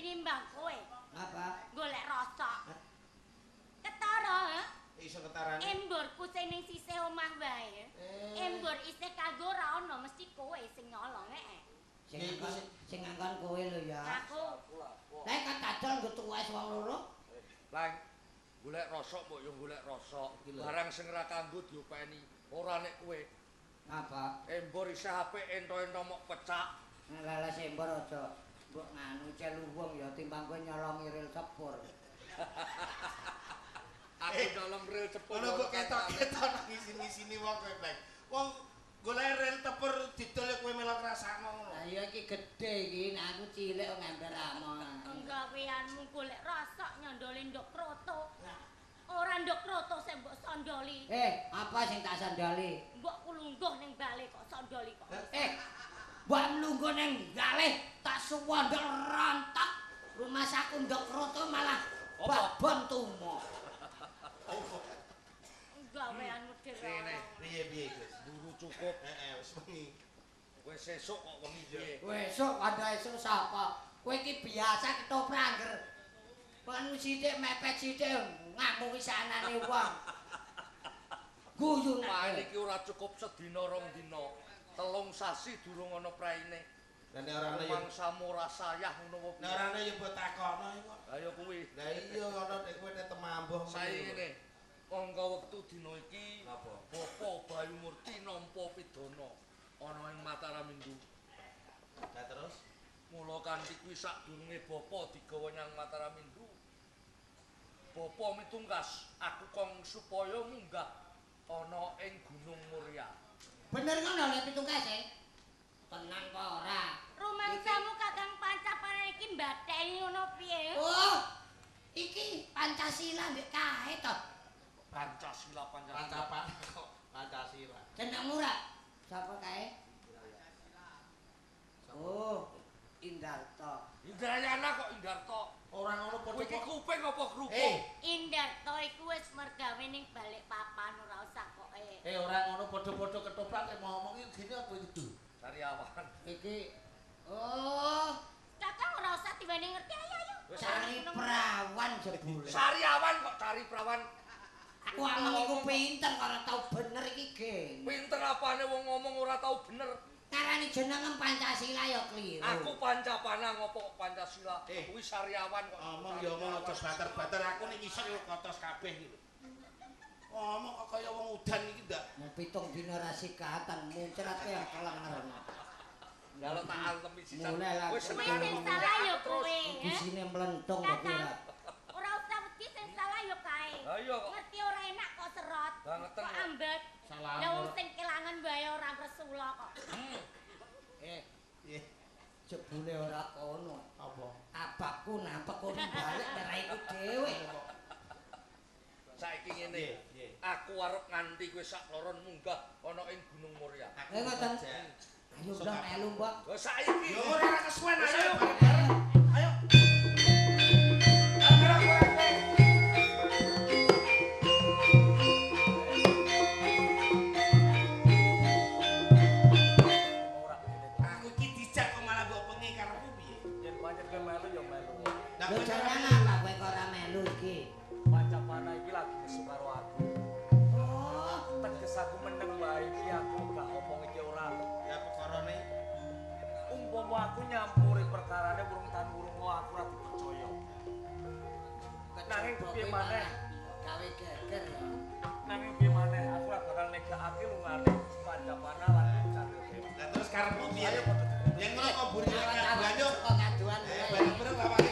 tinimbang kowe. Apa? Golek rosok. Ketara, ha? Iso ketarane. Emborku sing ning sisih omah wae. Embor isih kanggo ora ana, mesti kowe sing nyolong ee. Sing ngangkon kowe lho ya. Aku. Lah kan kadol nggo tuwes wong loro. Lang, golek rosok mbok yo golek rosok. Barang sing ora kanggo diopeni, ora nek kowe. Apa? Embor isih apik ento-ento mok pecak. Lah lah embor aja mbok nganu celuwung ya timbang kowe nyolongi rel sepur. Aku nyolong rel sepur. Ngono kok ketok-ketok nang ngisi-ngisini wong kowe, Blek. Wong golek rel tepur didol kowe melok ngrasakno ngono. Lah iya iki gedhe iki, nek aku cilik kok ngember amo. Gaweanmu golek rosok nyondoli ndok kroto. Ora ndok kroto sing mbok sondoli. Apa sing tak sondoli? Mbok kulungguh ning bale kok sondoli kok. Mbok mlungguh ning bale tak suwondol rontok. Rumah saku ndok kroto malah babon tumo. Gaweanmu dhewe. Piye-piye, Gus? Buru cukup. Heeh, wis wengi. Kowe sesuk kok wengi piye? Kowe esuk kandha esuk sapa? Kowe iki biasa ketoprak angger. Panu sithik mepet sithik ngamuk wisanane wong. Guyu nek iki ora cukup sedina rong dina. 3 sasi durung ana praine. Lah nek ora ana ya mangsamu ora sayah ngono apa piye? Nek ora ana ya mbok takokno kok. Lah ya kuwi. Lah iya ana nek kowe nek temambuh saiki ngene. Angka wektu dina iki Bapa Bayu Murti nampa pidana ana ing Mataram Hindu. Lah terus mula kanthi kuwi sadurunge bapa digawa nyang Mataram Hindu. Bapa mitungkas aku kong supaya munggah ana ing Gunung Muria. Bener ngono lho pitungkas e? Tenang apa ora? Rumangsamu Kakang Pancapana iki mbatheni ngono piye? Oh. Iki Pancasila ndek kae to. Pancasila Pancasila. Pancapana kok Pancasila. Jenengmu ra? Sapa kae? Oh, Indarto. Indrayana kok Indarto. Ora ngono padha. Kowe iki kuping apa kerupuk? Indarto iku wis mergawe ning Balikpapan ora usah kok. Ora ngono padha-padha ketoprak nek ngomong iki gini apa iki? Sariawan. Iki oh, Kakang ora usah diweni ngerti ayo ayo. Cari perawan jebule. Sariawan kok cari perawan. Aku ngomong iku pinter kok ora tau bener iki, Geng. Pinter apane wong ngomong ora tau bener. Ngarani jenengem Pancasila ya kliru. Aku Pancapana ngopo Pancasila? Kuwi sariawan kok. Omong ya omong aja bater-bater aku ning isor yo kotos kabeh iki lho. Ngomong kok kaya wong udan iki ndak. Mung 7 dina ra sikatan muncrat ya kelenger. Lah tak antemi sisan. Wis sing salah ya kowe. Isine mlentung kok ora. Ora usah wedi sing salah ya kae. Lah iya kok. Ngerti ora enak kok serot. Kok ambet. Lah wong sing kelangan wae ora ngresula kok. Piye? Jebule ora kono. Apa? Abakku nampek kono balik raiku dhewe. Saiki ngene. Aku arep nganti kowe sak loron munggah ana ing Gunung Muria. Ngoten. Ayo ndang melu, Mbok. Lho saiki. Yo ora kesuwen ayo bareng-bareng. Ayo. Aku iki dijak kok malah mbok pengi karepku piye? Yen pancen kowe melu ya melu. Lah jangan apa kowe kok ora melu iki? Pancapana iki lagi nesu karo aku. Oh, teges aku meneng wae iki aku gak omong iki ora. Ya perkarane umpama aku nyampuri perkarane urung tan urung aku ora dipercaya. Nanging piye maneh gawe geger ya. Nanging piye maneh aku ora bakal negakake lungane Pancapana lan Candra Dewa. Lah terus karepmu piye? Ayo padha yen ngono kok mburi ngaduan yo. Kok ngaduan. Bareng-bareng lawane.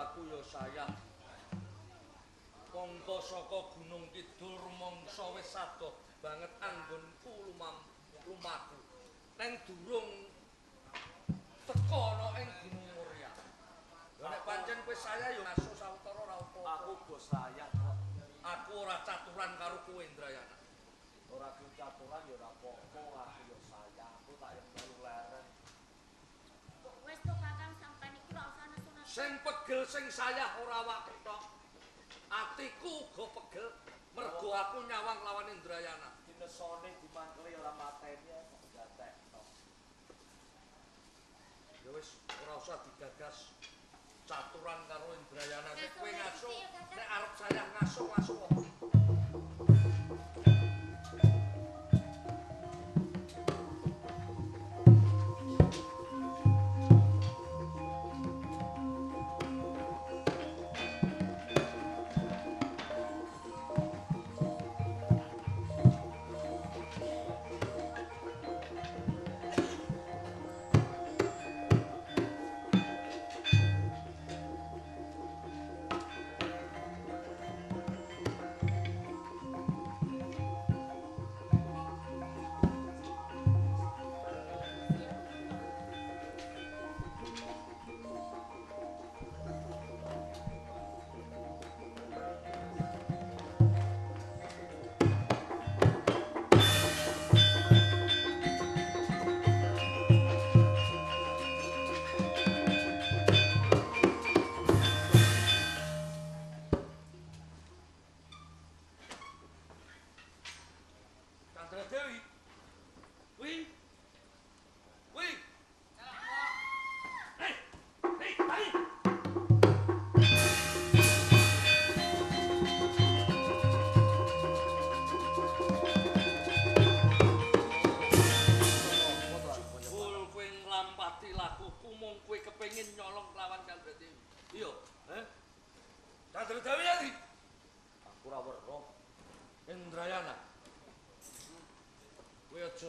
aku ya sayah. Mongko saka Gunung Kidul rumangsa wis adoh banget anggonku lumaku. Neng durung teka ana ing Gunung Muria. Ya nek pancen kowe sayah ya ngaso sawetara ora apa-apa. Aku go sayah kok. Aku ora caturan karo kowe Indrayana. Ora caturan ya ora apa-apa, aku ya sayah, aku tak yang melu leren. Kok wis to Kakang sampean iki ora usah nesu-nesu. Sing pegel sing sayah ora awakku tok. Atiku uga pegel mergo aku nyawang lawan Indrayana. Dinesone dimangkeli ora mateni kok gatekno. Ya wis ora usah digagas caturan karo Indrayana. Nek kowe ngaso, nek arep sayah ngaso ngaso.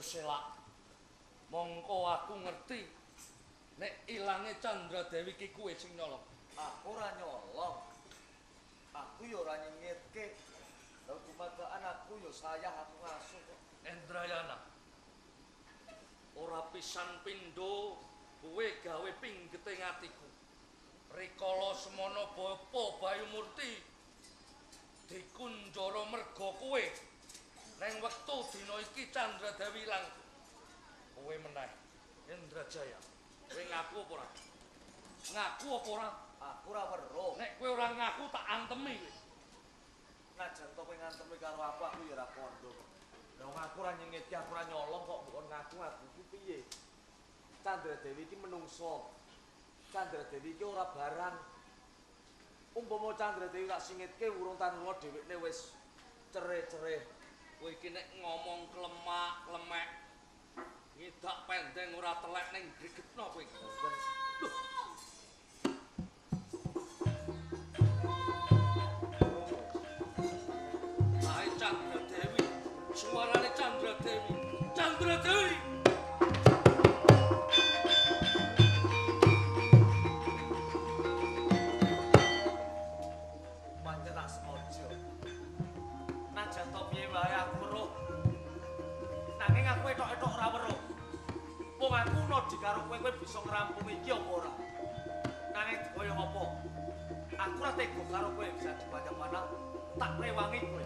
Selak. Mongko aku ngerti nek ilange Candra Dewi ki kuwe sing nyolong. Aku ora nyolong. Aku ya ora nyingitke. Lha dumadaan aku ya sayah aku ngaso kok. Indrayana. Ora pisan pindho kowe gawe pinggete atiku. Rikala semono bapa Bayumurti dikunjara merga kowe. Neng wektu dina iki Candra Dewi ilang. Kowe meneh Indrajaya. Kowe ngaku apa ora? Ngaku apa ora? Aku ora weruh. Nek kowe ora ngaku tak antemi kowe. Najan to kowe ngantemi karo aku, aku ya ora kandha. Lah wong aku ora nyengitke, aku ora nyolong kok mbok ngaku aku ku piye? Candra Dewi iki menungso. Candra Dewi iki ora barang. Umpama Candra Dewi tak singitke urung tanurna dhewekne wis cere-cere. Kowe iki nek ngomong klemak, klemek ngidak pendeng ora telek ning gregetno kowe iki. Loh. Ae Candra Dewi, suarane Candra Dewi. Candra Dewi. Pancen tak sengaja. Najan to piye wae aku weruh. Nanging aku etok-etok ora weruh. Wong aku nodi karo kowe, kowe bisa ngrampung iki apa ora? Nanging kaya ngapa? Aku ora tega karo kowe bisa dipanjang-panjang tak rewangi kowe.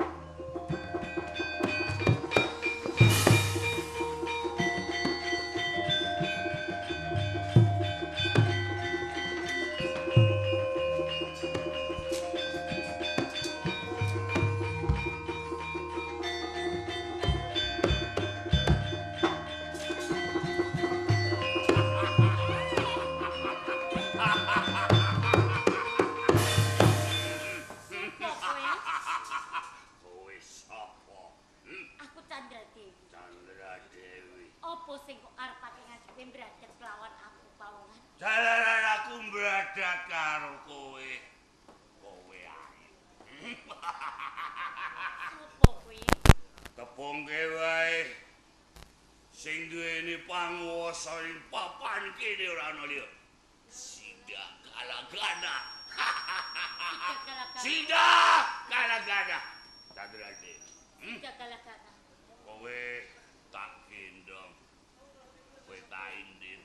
Sing duweni panguwasa ing papan kene ora ana liya. Sindak Kalagana. Sida Galagana. Chandra Dewi. Sida Galagana. Kowe tak gendong. Kowe tak indin.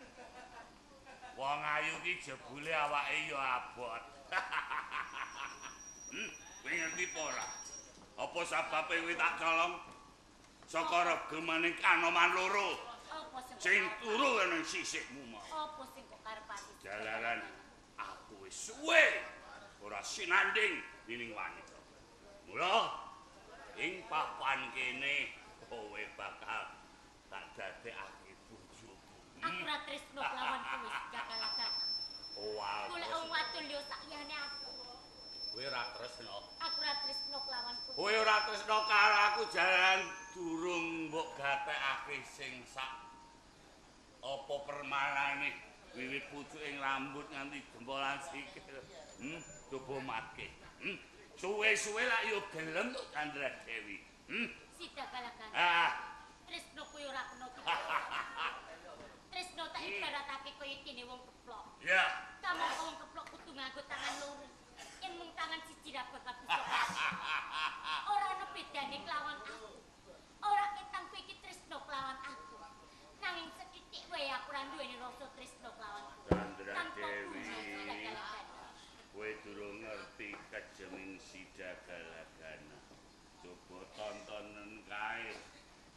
Wong ayu ki jebule awake ya abot. Kowe ngerti apa ora? Apa sababe kowe tak colong? Saka regemane Kanoman loro. Apa sing Sing turu ana sisihmu mau. Apa sing kok karepake? Jalaran aku wis suwe ora sinanding dening wanita. Mula ing papan kene kowe bakal tak dadekake bojoku. Aku ora tresno kelawan kowe Sida Galagana. Wah. Golek wong wadon liya sak liyane aku. Kowe ora tresno. Aku ora tresno kelawan kowe. Kowe ora tresno karo aku jalan durung mbok gatekake sing sak apa permalane wiwit pucuking rambut nganti jempolan sikil. Coba matke. Suwe-suwe lak yo gelem tok Chandra Dewi. Sida Galagana. Ah, Tresno kuwi ora kena. Tresno tak ibaratake kaya dene wong keplok. Ya. Kamangka wong keplok kudu nganggo tangan loro. Yen mung tangan siji ra bakal bisa. Ora ana bedane kelawan aku. Ora ketang kowe iki tresno kelawan aku. Nanging sethithik wae aku ora duweni rasa tresno kelawan kowe. Chandra Tanpa Dewi. guna Sida Galagana. Kowe durung ngerti kejeming Sida Galagana. Coba tontonen kae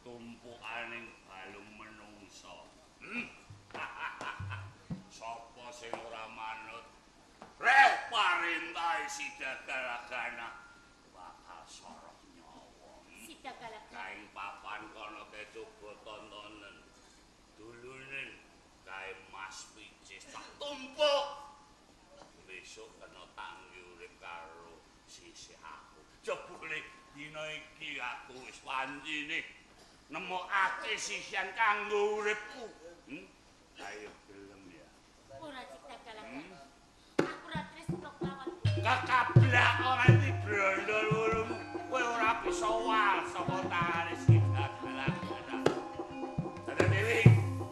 tumpukaning balung menungsa. Sapa sing ora manut reh parintahe Sida Galagana bakal sorok nyawa. Sida Galagana. Kae papan kono kae coba tontonen. Dulunen kae Mas Picis tak tumpuk. Besok kena tangi urip karo sisih aku. Jebule dina iki aku wis wancine nemokake sisihan kanggo uripku. Ayo gelem ya. Ora Sida Galagana. Aku ora tresno kelawan kowe. Kekablak nganti brondol wulumu. Kowe ora bisa wal saka tangane Sida Galagana. Chandra Dewi,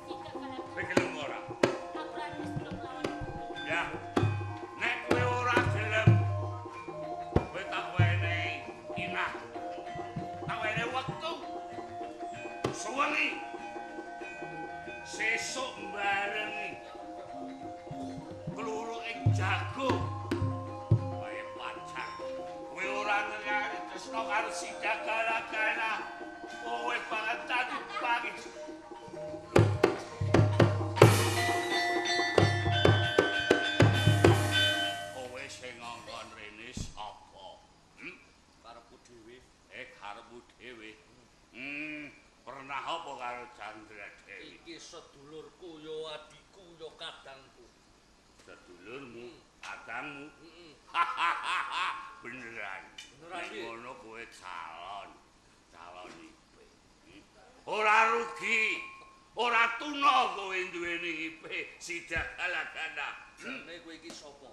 Sida Galagana. kowe gelem ora? Aku ora tresno kelawan kowe. Ya. Nek kowe ora gelem, kowe tak wenehi inah. Tak wenehi wektu. Suwengi. Sesuk barengi kluruke jago. Wae pacar. Kowe ora ngerti tresno karo Sida Galagana. Kowe bakal dadi pagi. Kowe sing ngongkon rene sapa? Karepku dhewe. Karepmu dhewe. Pernah apa karo Chandra Dewi? Iki sedulurku ya adikku ya kadangku. Sedulurmu, kadangmu. Heeh. Beneran. Beneran Nek iki. ngono kowe calon. Calon IP. Ora rugi. Ora tuna kowe duweni IP Sida Galagana. Jane kowe iki sapa?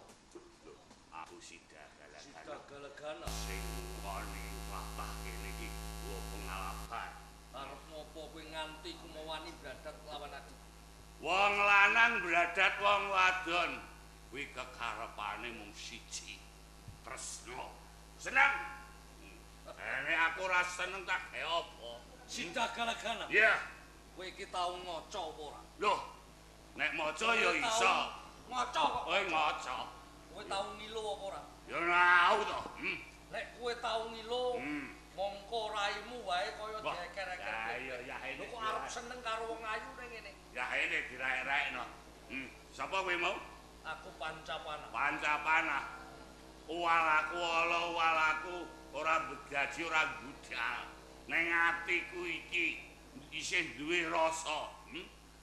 Aku Sida Sida Galagana. Galagana. Sing koni tlatah kene iki nggo pengalaman. Arep ngopo kowe nganti kumawani bradat lawan adikku? Wong lanang bradat wong wadon kuwi kekarepane mung siji. Tresno. Seneng. Nek aku ora seneng tak gawe apa? Sida Galagana. Ya. Kowe iki tau ngaca apa ora? Loh. Nek maca ya iso. Ngaca kok. Kowe ngaca. Kowe tau ngilo apa ora? Ya tau to. Nek kowe tau ngilo, mongko raimu wae kaya Wah, dieker-eker. ya iya, ya Lho ini. kok arep seneng karo wong ayu ning ngene? Ya ini diraek-raekno. Sapa kowe mau? Aku Pancapana. Pancapana. Walaku ala walaku ora begaji ora budal. Ning atiku iki isih duwe rasa.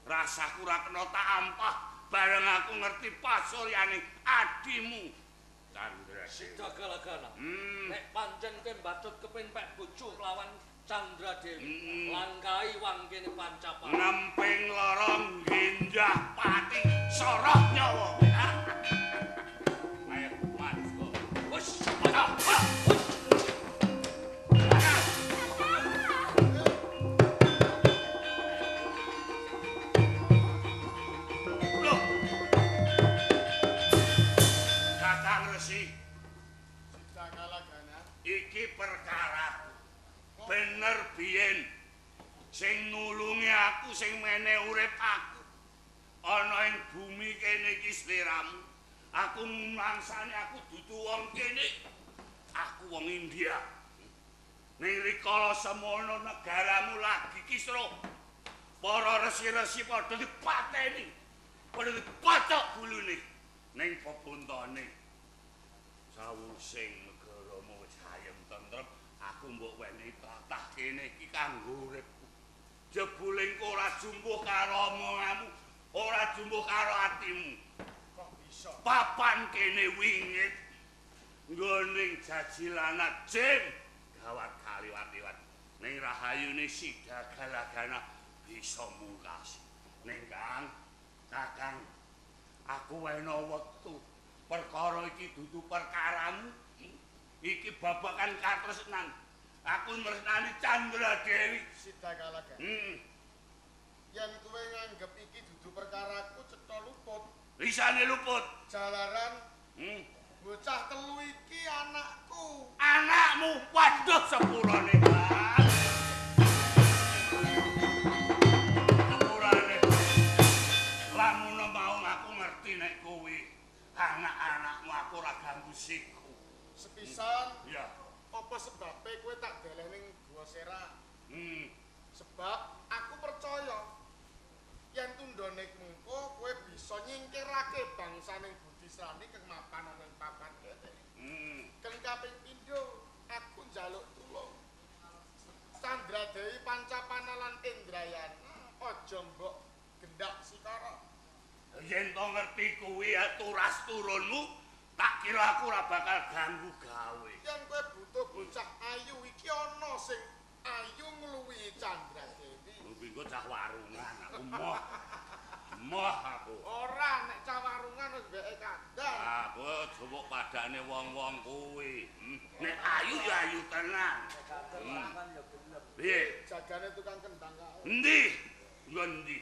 Rasaku ora kena tak ampah bareng aku ngerti pasuryane adimu. Chandra Dewi. Sida Galagana. Nek pancen kowe mbacut kepengin pek bojo lawan Chandra Dewi, langkahi wangkene Pancapana. Ngemping lara ngginjah pati soroh nyawa. Ayo maju. Wes, Ayo. Loh. Kakang Resi, Sida bener biyen sing nulungi aku, sing mene urip aku ana ing bumi kene iki sliramu. Aku mangsane aku dudu wong kene. Aku wong India. Ning rikala semono negaramu lagi kisruh. Para resi-resi padha dipateni. Padha dipacok gulune ning pebontone. Sawusing negaramu wis ayem tentrem, aku mbok wenehi tlatah kene iki kanggo uripku. Jebule engko ora jumbuh karo omonganmu, ora jumbuh karo atimu. Kok bisa? Papan kene wingit nggone jajilana jim gawat kaliwat-liwat. Ning rahayune Sida Galagana bisa mungkas. Ning Kang, Kakang, aku wena wektu. Perkara iki dudu perkaramu. Iki babagan katresnan. Aku nresnani Candra Dewi. Sida Galagana. Yen kowe nganggep iki dudu perkaraku cetha luput. Lisane luput. Jalaran bocah telu iki anakku. Anakmu? Waduh sepurane, Mas. Sepurane. Lamun mau aku ngerti nek kowe anak-anakmu aku ora ganggu siku. Sepisan. Ya. Apa sebabe kowe tak deleh ning Gua Sera? Sebab aku percaya yen tundhone mengko kowe bisa nyingkirake bangsaning Budisrani kang mapan ana ing papan kene. Kang kaping pindho aku njaluk tulung. Candra Dewi Pancapana lan Indrayana aja mbok gendak sikara. Yen to ngerti kuwi turas turunmu, tak kira aku ora bakal ganggu gawe. Yen kowe butuh bocah ayu iki ana sing ayu ngluwihi Candra Dewi. Kuwi engko cah warungan aku moh. Moh aku. Ora nek cah warungan wis mbeke kandhang. Aku aja mbok padane wong-wong kuwi. Nek ayu ya ayu tenan. Nek ya gelem. Piye? Jagane tukang kendang kae. Endi? Nggon endi?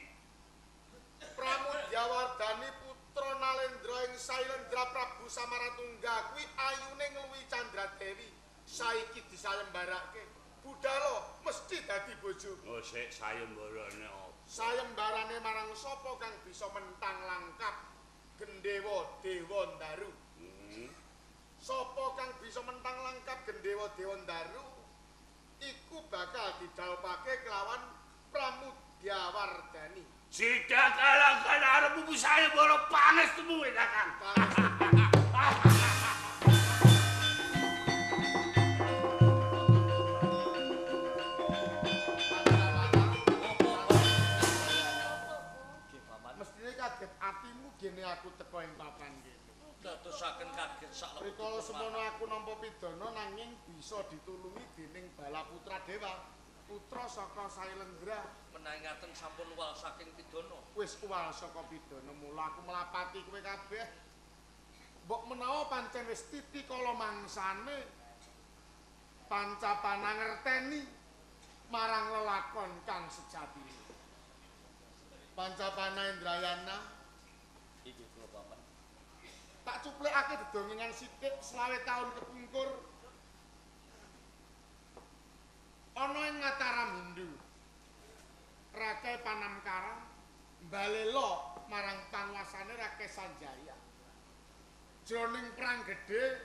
Pramudyawardhani putra Nalendra ing Sailendra Prabu Samaratungga kuwi ayune ngluwihi Candra Dewi. Saiki disayembarake. Budhalo mesti dadi bojomu. Oh sik sayembarane apa? Sayembarane marang sapa kang bisa mentang langkap Gendhewa Dewa Ndaru. Sapa kang bisa mentang langkap Gendhewa Dewa Ndaru iku bakal didhawuhake kelawan Pramudyawardhani. Sida Galagana arep mbubu sayembara pangestumu Kakang. Mestine kaget atimu gene aku teko ing papan kene. Dadosaken kaget sak lebet. Rikala semono aku nampa pidana nanging bisa ditulungi dening Balaputra Dewa, putra saka Sailendra. Menawi ngaten sampun uwal saking pidana. Wis uwal saka pidana, mula aku mlapati kowe kabeh. Mbok menawa pancen wis titi kala mangsane Pancapana ngerteni marang lelakon kang sejatine. Pancapana Indrayana iki kula paman. Tak cuplekake dedongengan sithik 25 taun kepungkur. Ana ing Mataram Hindu. Rakai Panamkara mbalela marang panguasane Rakai Sanjaya. Jroning perang gedhe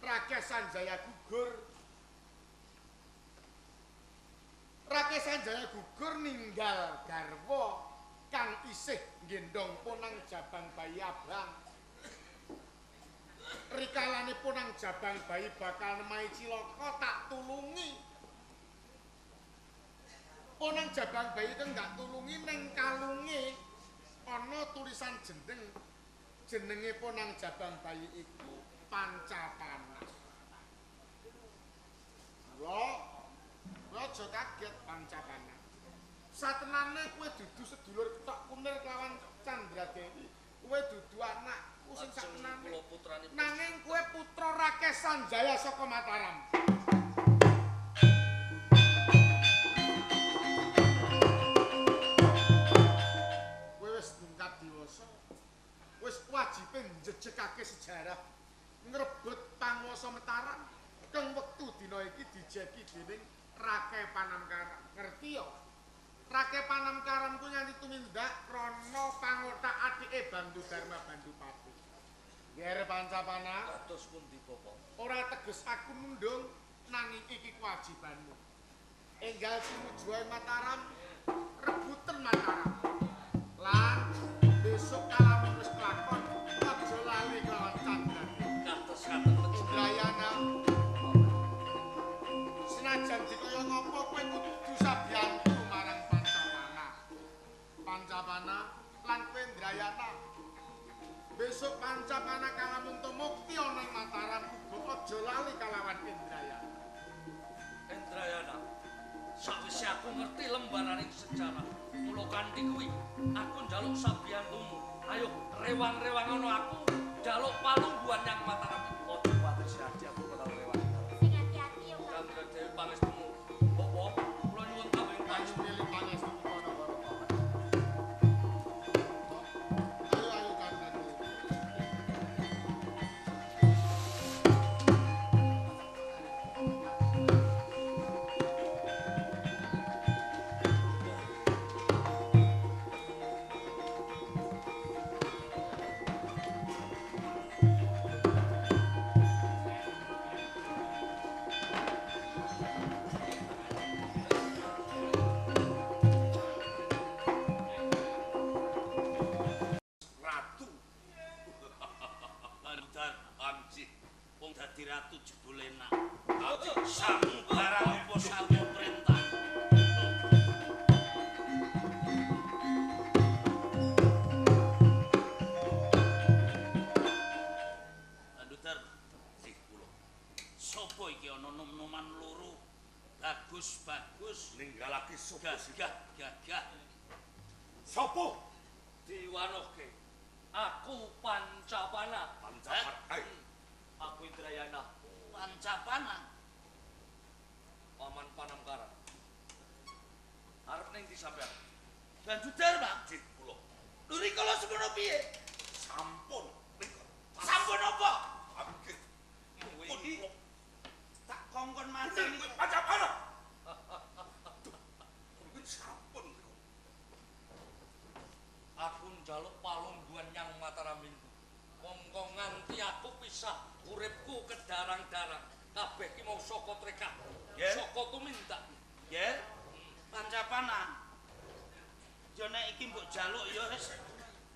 Rakai Sanjaya gugur. Rakai Sanjaya gugur ninggal garwa kang isih nggendhong Ponang Jabang Bayi Abang. Rikalane Ponang Jabang Bayi bakal nemahi cilaka tak tulungi. Ponang Jabang Bayi kang gak tulungi ning kalunge ana tulisan jeneng. Jenenge Ponang Jabang Bayi iku Pancapana. Lho, aja kaget Pancapana. Satenane kowe dudu sedulur ketok kunir kelawan Candra Dewi. Kowe dudu anakku sing satenane. Nanging kowe putra Rakai Sanjaya saka Mataram. Kowe wis ningkat dewasa. Wis wajibe njejegake sejarah ngrebut panguwasa Mataram kang wektu dina iki dijeki dening Rake Panamkaram ngerti ya? Rake Panamkaram ku nyanti tumindak krana pangotak adike Bandu Dharma Bandupati. Ger Pancapana, kados pundi Bapak? Ora teges aku mundung nanging iki kewajibanmu. Enggal tumuju ing Mataram, rebuten Mataram. Lan besok kalamun wis kelakon, aja lali kelawan Candra. Kados ngaten. Indrayana, senajan dikaya ngapa kowe kudu sabiyantu marang Pancapana. Pancapana lan kowe Indrayana. Besok Pancapana kalamun tumukti ana ing Mataram uga aja lali kalawan Indrayana. Indrayana, sawise aku ngerti lembaraning sejarah, mula kanthi kuwi aku njaluk sabiyantumu. Ayo rewang-rewang ana aku njaluk palungguhan nyang Mataram. Aja kuwatir Adi, aku bakal rewang. Sing ati-ati yo, Kang. Candra Dewi pangestumu. Bapak, kula nyuwun tawing pangestu. Ayo pangestu kono-kono. Ayo ayo Candra Dewi. Ratu. Bandar amji. Wong dadi ratu jebul enak. Samu barang apa samu perintah. Bandar sih kula. Sopo iki ana nom-noman loro? Bagus-bagus Ninggalake sapa sih? gagah-gagah. Sapa? Diwanohke. Aku Pancapana. Pancapana. Ayo. Aku Indrayana, Pancapana. Paman Panamkaran. Arep ning ndi sampean? Bandudar, Pak. Nggih kula. Lho rikala semono piye? Sampun nika. Sampun apa? Nggih. Kowe Pun iki kula. tak kongkon mateni. Bener, Pancapana. Duh, kuwi sampun nika. Aku njaluk palungguhan nyang Mataram iku. Mongko nganti aku pisah uripku kedarang-darang. Kabeh ki mau saka trekah. Nggih. Saka tumindak. Nggih. Pancapana. Yo nek iki mbok jaluk ya wis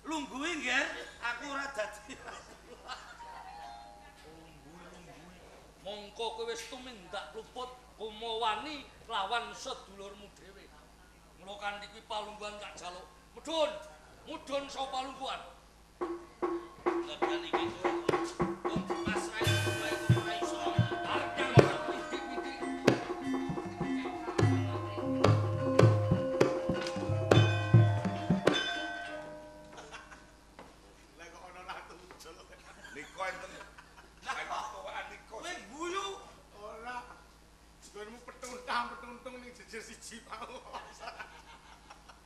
lungguhe nggih. Aku ora dadi. Lungguhi-lungguhi. Mongko kowe wis tumindak luput kumawani lawan sedulurmu dhewe. Mula kanthi kuwi palungguhan tak jaluk. Mudhun, mudhun saka palungguhan. Lah iki wong pasrah kowe ora iso. Arep nyang ora widik-widik. Lah kok ana ratu ujul. Nika enten. Lah kok nika. Kowe guyu. Ora. Gonmu petuntang-petuntung ning jejer siji mau.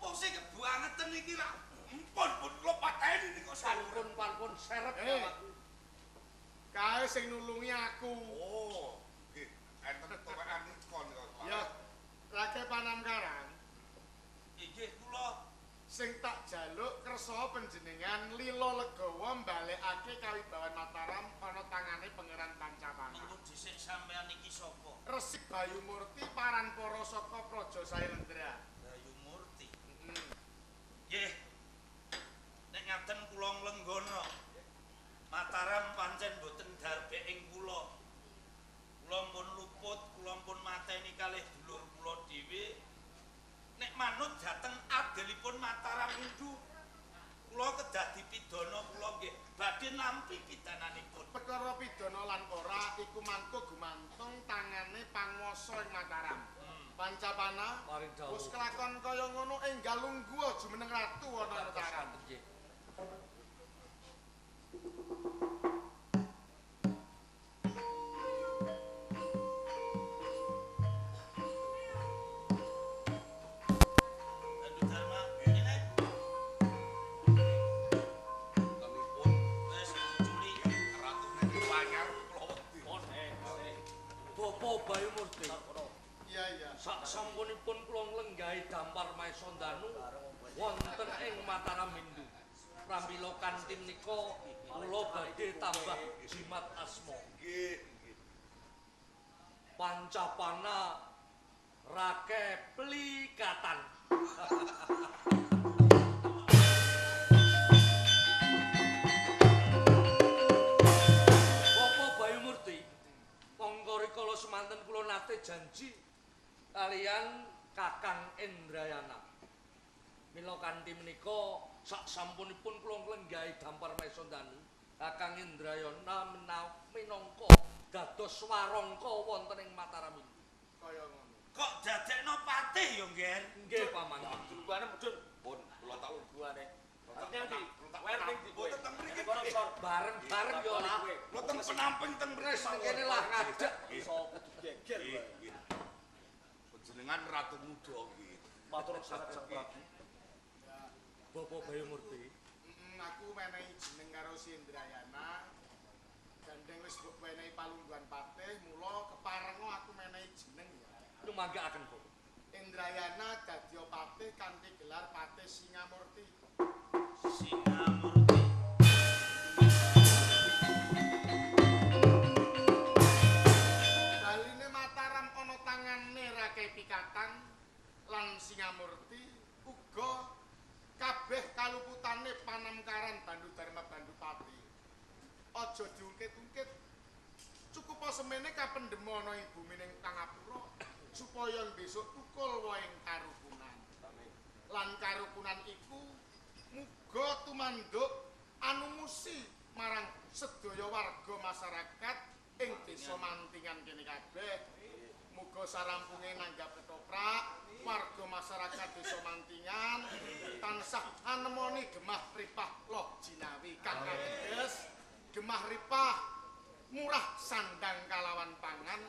Wong sing kebuangeten iki ra Mpun pun kula pateni nika sampun. Palpun-palpun serep Eh. awakku. Kae sing nulungi aku. Oh, nggih. Enten tuwekan nika nika. Ya, Rake Panamkaran inggih kula. sing tak jaluk kersa panjenengan lila legawa mbalekake kawibawan Mataram ana tangane Pangeran Pancapana. Mengko dhisik sampean iki sapa? Resi Bayumurti paranpara saka Praja Sailendra. Bayu Murti. Heeh. Nggih. Nek ngaten kula nglenggono. Mataram pancen boten darbe ing kula. Kula pun luput, kula pun mateni kalih dulur kula dhewe. Nek manut dhateng adilipun Mataram Hindu, kula kedah dipidana kula nggih badhe nampi pidananipun. Perkara pidana lan ora iku mangko gumantung tangane panguwasa ing Mataram. Pancapana Paring dawuh. wis kelakon kaya ngono enggal lungguh jumeneng ratu ana ing Mataram. Nggih. Bandu Dharma, ngene Tenipun wis culi. ratune anyar kula wedi. Bapak Bayumurti. Iya iya. Sak sampunipun kula nglenggahi dampar Maesa Ndanu wonten ing Mataram Hindu. Pramila kanthi menika kula badhe tambah jimat asma. Nggih, nggih. Pancapana Rake Plikatan. Bapak Bayu Murti, mongko rikala semanten kula nate janji kalian Kakang Indrayana. Mila kanthi menika sak sampunipun kula nglenggahi dampar Maesa Ndanu, Kakang Indrayana minangka dados warangka wonten ing Mataram Hindu. Kaya ngono. Kok dadekno patih ya, Ngger? Nggih, Paman. Juluane mudhun. Pun kula tak Juluane. Artinya ndi? Wer ning ndi kowe? Mboten teng mriki. Kono sor. Bareng-bareng ya lah. Kula teng penamping teng mriki. Wis kene lah ngadeg. Iso kudu geger Nggih, kowe. nggih. Panjenengan Ratu Muda nggih. Matur sanget Sang Prabu. Bapak Bayu Murti, Aku menehi jeneng karo si Indrayana. Gandeng wis mbok wenehi palungguhan patih, mula keparenga aku menehi jeneng ya. nyumanggaaken Bapak. Indrayana dadi patih kanthi gelar Patih Singamurti. Singamurti. Baline Mataram ana tangane Rakai Pikatan lan Singamurti uga kabeh kaluputane panamkaran Bandu Dharma Bandupati. Aja diungkit-ungkit. Cukup semene kapendhem ana ing bumi ning Kangapura supaya besok tukul wae karukunan. Lan karukunan iku muga tumanduk anumusi marang sedaya warga masyarakat ing desa Mantingan kene kabeh. Muga sarampunge nanggap ketoprak warga masyarakat desa Mantingan tansah anemoni gemah ripah loh jinawi kang ateges gemah ripah murah sandang kalawan pangan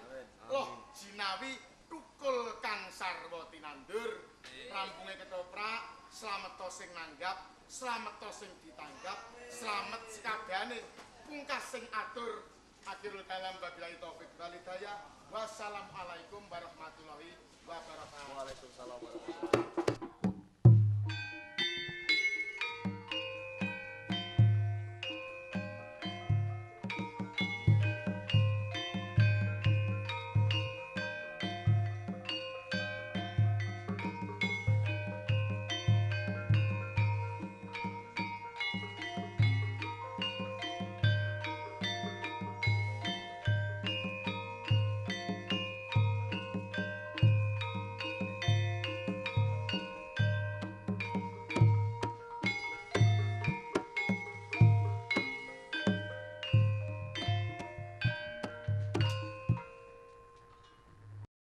loh jinawi tukul kang sarwa tinandur. Rampunge ketoprak slamet sing nanggap, slamet sing ditanggap, slamet sekabehane pungkas sing atur. Akhirul kalam wabillahi taufik wal hidayah. Wassalamualaikum warahmatullahi wabarakatuh. Waalaikumsalam warahmatullahi wabarakatuh.